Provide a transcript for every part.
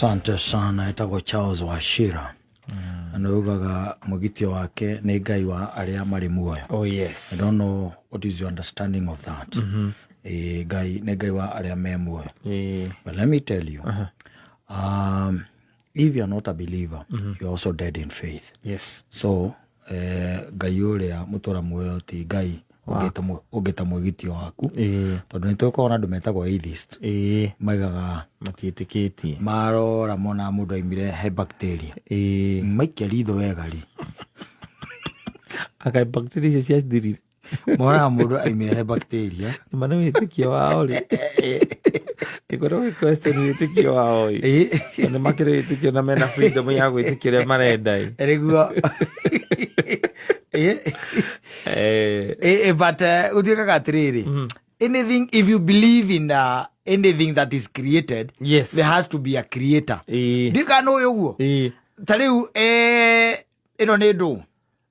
Asante sana. Etagwo Charles Wachira na nĩ ugaga mwĩgitio wake nĩ Ngai wa arĩa marĩ muoyo. Oh yes. I don't know what is your understanding of that. Ngai nĩ Ngai wa arĩa me muoyo. But let me tell you, if you are not a believer, you are also dead in faith. So Ngai ũrĩa mũtũra muoyo ti Ngai ũngĩta mwĩgitio waku, tondũ nĩ tũkoragwo na andũ metagwo atheist, maigaga matiĩtĩkĩtie, marora mona mũndũ aimire he bacteria, maikia ritho wega rĩ, aka bacteria icio ciathirire. Monaga mũndũ aimire he bacteria. Ma nĩ wĩtĩkio wao rĩ, ĩkorwo wĩ question wĩtĩkio wao ĩ. Nĩ makĩrĩ wĩtĩkio na mena freedom ya gwĩtĩkia ũrĩa marenda ĩ. Nĩguo. But gũtuĩkaga atĩrĩrĩ, anything, if you believe in anything that is created, there has to be a creator. Ndiũĩ kana nĩ ũĩ ũguo. Ta rĩu ĩno nĩ ndũ?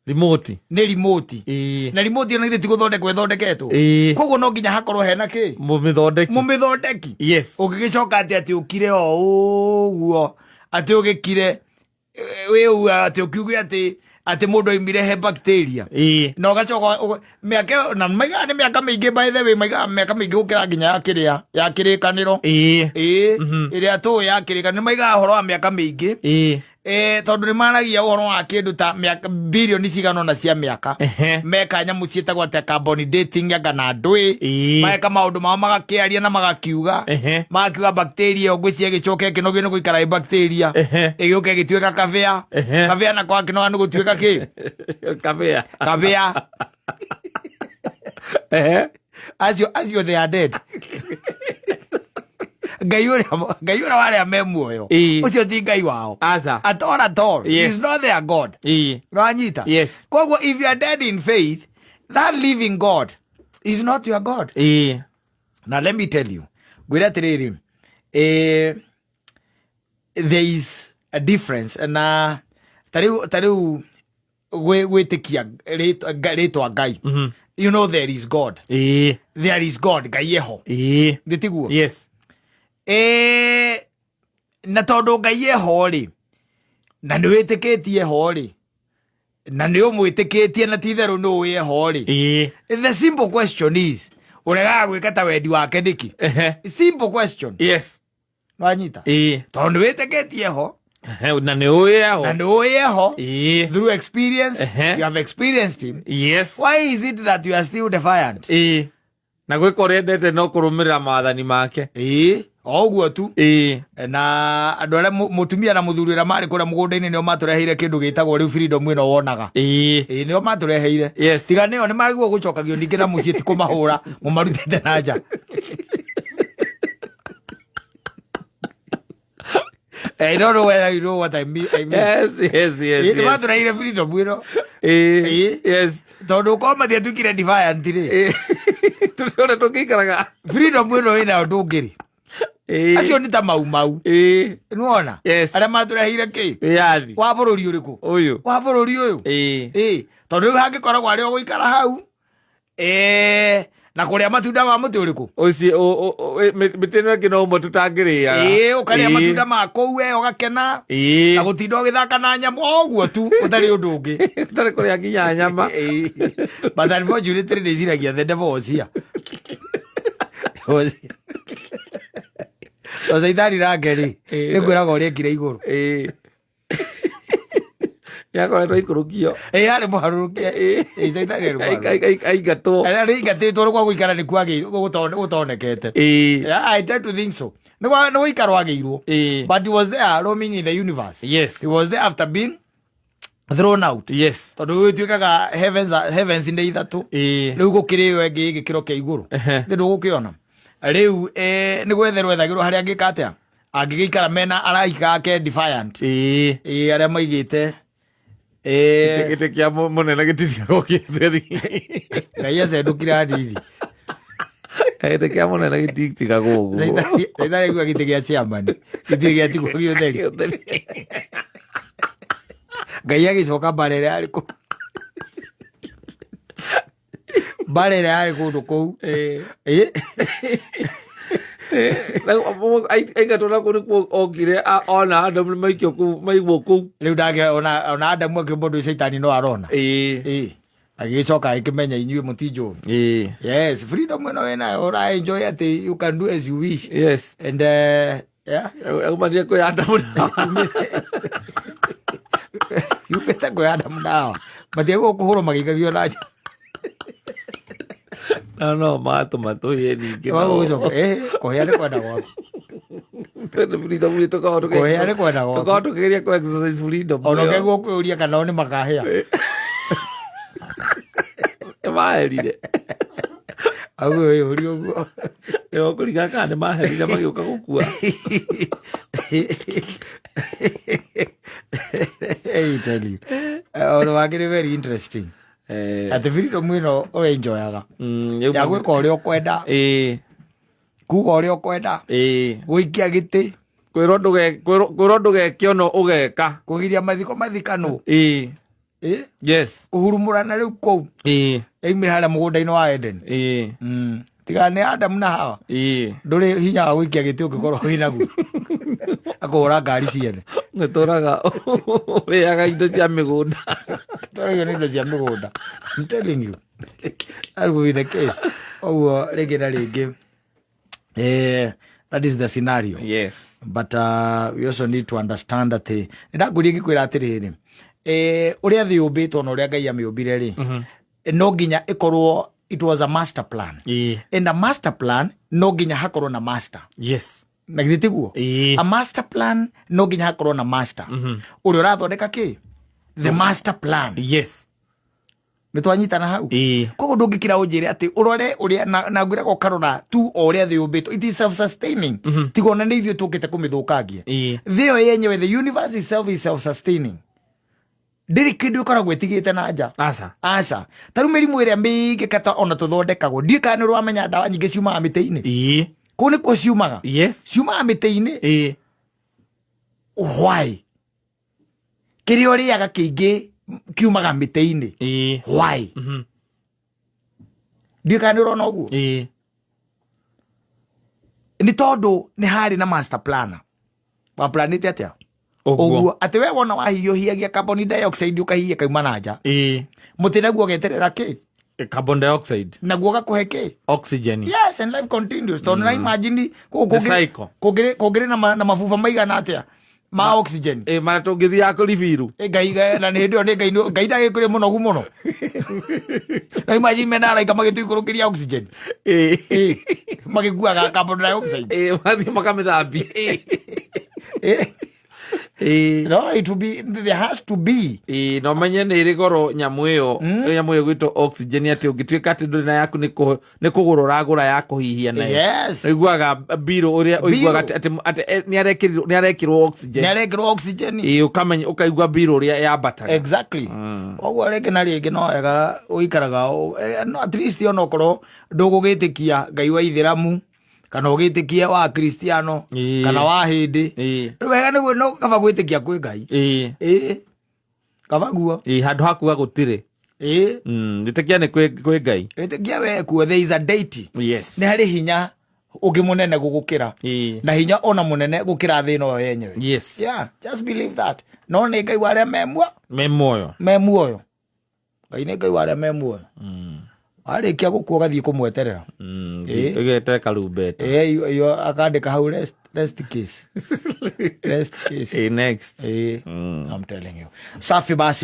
Remote. Nĩ remote. Na remote ĩno githĩ ti gũthondekwo ĩthondeketwo? Koguo no nginya hakorwo hena kĩ? Mũmĩthondeki. Mũmĩthondeki. Ũngĩgĩcoka atĩ ũkire o ũguo, atĩ ũgĩkire wĩ ũguo, atĩ ũkiuge atĩ mũndũ aimire he bacteria, na ũgacoka mĩaka ĩyo, na maigaga nĩ mĩaka mĩingĩ, by the way, maigaga mĩaka mĩingĩ gũkĩra nginya ya kĩrĩa ya kĩrĩkanĩro. Ĩĩ, ĩrĩa tũĩ ya kĩrĩkanĩro, nĩ maigaga ũhoro wa mĩaka mĩingĩ. Tondũ nĩ maragia ũhoro wa kĩndũ ta mĩaka bilioni cigana ũna cia mĩaka. Meka nyamũ ciĩtagwo atĩa, carbon dating anga na ndũĩ. Mageka maũndũ mao, magakĩaria na magakiuga, magakiuga bacteria ĩyo ngwĩciria ĩgĩcoka ĩkĩnogio nĩ gũikara ĩ bacteria, ĩgĩũka ĩgĩtuĩka kabĩa. Kabĩa nako gakĩnoga nĩ gũtuĩka kĩ? Kabĩa. Kabĩa. Acio they are dead. Ngai ũrĩa wa arĩa me muoyo, ũcio ti Ngai wao. Aca. At all, at all. He's not their God. Nĩwanyita? Yes. Koguo if you are dead in faith, that living God is not your God. Now let me tell you, ngwĩre atĩrĩrĩ, there is a difference na ta rĩu gwĩtĩkia rĩtwa Ngai. You know there is God. There is God, Ngai eho. Ndĩtiguo? Yes. Na tondũ Ngai eho rĩ, na nĩ wĩtĩkĩtie ho rĩ, na nĩ ũmwĩtĩkĩtie na ti itherũ nĩ ũĩ eho rĩ, the simple question is, ũregaga gwĩka ta wendi wake nĩkĩ? Simple question. Wanyita? Tondũ nĩ wĩtĩkĩtie ho. Na nĩ ũĩ eho. Na nĩ ũĩ eho. Through experience, you have experienced him. Why is it that you are still defiant? Na gwĩka ũrĩa endete no kũrũmĩrĩra maathani make. Ĩĩ, o ũguo tu. Na andũ arĩa mũtumia na mũthuri ũrĩa marĩ kũrĩa mũgũnda-inĩ nĩo matũreheire kĩndũ gĩtagwo rĩu freedom ĩno wonaga. Ĩĩ, nĩo matũreheire. Tiga nĩo nĩ magĩrĩirwo gũcokagio ningĩ na mũciĩ, ti kũmahũra mũmarutĩte na nja. I don't know whether you know what I mean. I mean. Yes. Ĩĩ, nĩ matũreheire freedom ĩno. Tondũ korwo matiatuĩkire defiant rĩ, Tũrĩa tũngĩikaraga. Freedom ĩno ĩnayo ndũngĩrĩ. Acio nĩ ta mau mau. Nĩwona? Yes. Arĩa matũreheire kĩ? Wĩyathi. Wa bũrũri ũrĩkũ? Ũyũ. Wa bũrũri ũyũ. Ĩĩ, tondũ rĩu hangĩkoragwo arĩ o gũikara hau na kũrĩa matunda ma mũtĩ ũrĩkũ? Ũcio mĩtĩ ĩno ĩngĩ no ũmwe tũtangĩrĩaga. Ĩĩ, ũkarĩa matunda ma kũu we ũgakena, na gũtinda ũgĩthaka na nyamũ o ũguo tu, ũtarĩ ũndũ ũngĩ. Ũtarĩ kũrĩa nginya nyama. Ĩĩ. But unfortunately ndĩciragia the devil was here. Was here. To caitani nake rĩ, nĩ kwĩraga ũrĩa ekire igũrũ. Nĩakoretwo aikũrũkio. Ĩĩ, arĩ mũharũrũkie. Ĩĩ, caitani arĩ mũharũrũkie. Aingatwo. Arĩ aingatĩtwo nĩ kwa gũikara nĩ gũtonekete. Yeah, I tend to think so. Nĩ gũikarwo agĩirwo. But he was there roaming in the universe. He was there after being thrown out. Tondũ gũgĩtuĩkaga heavens nĩ ithatũ. Rĩu gũkĩrĩ ĩyo ĩngĩ ĩ gĩkĩro kĩa igũrũ. Nĩ ndũgũkĩona. Rĩu nĩ gwetherwo ethagĩrwo harĩa angĩka atĩa? Angĩgĩikara mena araika ake defiant. Ĩĩ, arĩa maigĩte Gĩtĩ kĩa mũnene gĩtitiagwo kĩtheri. Ngai acendũkire hanini. Gĩtĩ kĩa mũnene gĩtitigagwo ũguo. Caitani aigua gĩtĩ gĩa chairman gĩtirĩ gĩatigwo gĩũtheri. Gĩũtheri. Ngai agĩcoka mbara ĩrĩa yarĩ kũu, mbara ĩrĩa yarĩ kũndũ kũu. Ĩ. Aingatwo na kũu nĩkuo okire ona Adamu nĩmaikio kũu, maigwo kũu. Rĩu ndake ona Adamu akĩũmbwo ndũ caitani no arona. Ĩĩ. Ĩĩ, agĩgĩcoka agĩkĩmenya inyuĩ mũtinjũĩ. Yes, freedom ĩno wĩnayo ũra enjoy atĩ you can do as you wish. And yeah. Aumanire kwĩ Adamu na Hawa. Yumĩte kwĩ Adamu na Hawa, matiagĩrĩirwo kũhũrwo magĩikagio na nja. No no matũma tũhĩe ningĩ nao. Wagũgĩcoka kũhĩa nĩ kwenda gwaku. Freedom nĩ tũkoragwo Kũhĩa nĩ kwenda gwaku. Tũkoragwo tũkĩgeria kũ exercise freedom. Ona ũkĩguo kwĩũria kana o nĩ makahĩa. Nĩ maherire. Auge wĩyũrie ũguo. Nĩ ũkũringa kana nĩ maherire magĩũka gũkua. I tell you. Ũndũ wake nĩ very interesting. Atĩ freedom ĩno ũenjoyaga. Ya gwĩka ũrĩa ũkwenda, kuga ũrĩa ũkwenda, gũikia gĩtĩ, Kwĩrwo ndũgeke ono ũgeka. Kũgiria mathiko mathikanwo. Yes. Kũhurumũrana rĩu kũu. Yaumĩra harĩa mũgũnda-inĩ wa Eden. Tiga nĩ Adamu na Hawa. Ndũrĩ hinya wa gũikia gĩtĩ ũngĩkorwo wĩ naguo. Akũhũra ngari ciene. Ũtũraga ũrĩaga indo cia mĩgũnda. Twaragio nĩ indo cia mĩgũnda. I'm telling you. That will be the case. Ũguo rĩngĩ na rĩngĩ. That is the scenario. Yes. But we also need to understand atĩ nĩ ndakũria ngĩkwĩra atĩrĩrĩ, ũrĩa thĩ yũmbĩtwo na ũrĩa Ngai amĩũmbire rĩ, no nginya ĩkorwo it was a master plan. And a master plan no nginya hakorwo na master. Na githĩ tiguo? A master plan no nginya hakorwo na master ũrĩa ũrathondeka kĩ the master plan. Nĩ twanyitana hau? Koguo ndũngĩkira ũnjĩre atĩ ũrore ũrĩa na ngwĩraga ũkarora tu o ũrĩa thĩ yũmbĩtwo, it is self sustaining, tiga ona nĩ ithuĩ tũkĩte kũmĩthũkangia. Thĩ ĩyo yenyewe, the universe itself is self sustaining, ndĩrĩ kĩndũ ĩkoragwo ĩtigĩte na nja. Aca. Aca, ta rĩu mĩrimũ ĩrĩa mĩingĩ kata ona tũthondekagwo, ndiũĩ kana nĩ ũrĩ wamenya ndawa nyingĩ ciumaga mĩtĩ-inĩ. Kũu nĩkuo ciumaga. Ciumaga mĩtĩ-inĩ. Why kĩrĩa ũrĩaga kĩingĩ kiumaga mĩtĩ-inĩ? Why? Ndiũĩ kana nĩ ũrona ũguo. Nĩ tondũ nĩ harĩ na master planner wa planĩte atĩa. Ũguo. Ũguo atĩ we wona wahiũhiagia carbon dioxide ũkahihia kauma na nja, mũtĩ naguo ũgeterera kĩ? Carbon dioxide. Naguo gakũhe kĩ? Oxygen. Yes, and life continues, tondũ na imagine kũu The cycle. kũngĩrĩ na mabuba maigana atĩa ma oxygen. Marĩa tũngĩthiaga kũribiru. Ngai na nĩ hĩndĩ ĩyo nĩ Ngai Ngai ndagĩkũrĩ mũnogu mũno. Na imagine mena araika magĩtũikũrũkĩria oxygen. Magĩkuaga carbon dioxide. Mathiĩ makamĩthambia. No, it will be, there has to be. Ĩĩ, na ũmenye nĩ ĩrĩ goro nyamũ ĩyo, nyamũ ĩyo ĩgwĩtwo oxygen, atĩ ũngĩtuĩka atĩ ndũrĩ na yaku, nĩ kũgũra ũragũra ya kũhihia nayo. Ũiguaga mbirũ ũrĩa ũiguaga atĩ nĩ arekĩrwo oxygen. Nĩ arekĩrwo oxygen. Ĩĩ, ũkamenya ũkaigua mbirũ ũrĩa yambataga. Exactly. Koguo rĩngĩ na rĩngĩ no wega ũikaraga no at least ona okorwo ndũgũgĩtĩkia Ngai wa ithĩramu kana ũgĩtĩkie wa kristiano kana wa hĩndĩ, wega nĩguo no kaba gwĩtĩkia kwĩ Ngai. Ĩĩ, kaba guo. Ĩĩ, handũ ha kuga gũtirĩ. Ĩtĩkia nĩ kwĩ Ngai. Wĩtĩkia we kuo, there is a deity. Nĩ harĩ hinya ũngĩ mũnene gũgũkĩra na hinya ona mũnene gũkĩra thĩ ĩno yenyewe. Yeah, just believe that. No nĩ Ngai wa arĩa memua Me muoyo. Me muoyo. Ngai nĩ Ngai wa arĩa me muoyo. Warĩkia gũkua ũgathiĩ kũmweterera. Ĩgete karumbeta. Iyo akandĩka hau rest case, rest case. Ĩĩ, next. I'm telling you. Safi basi.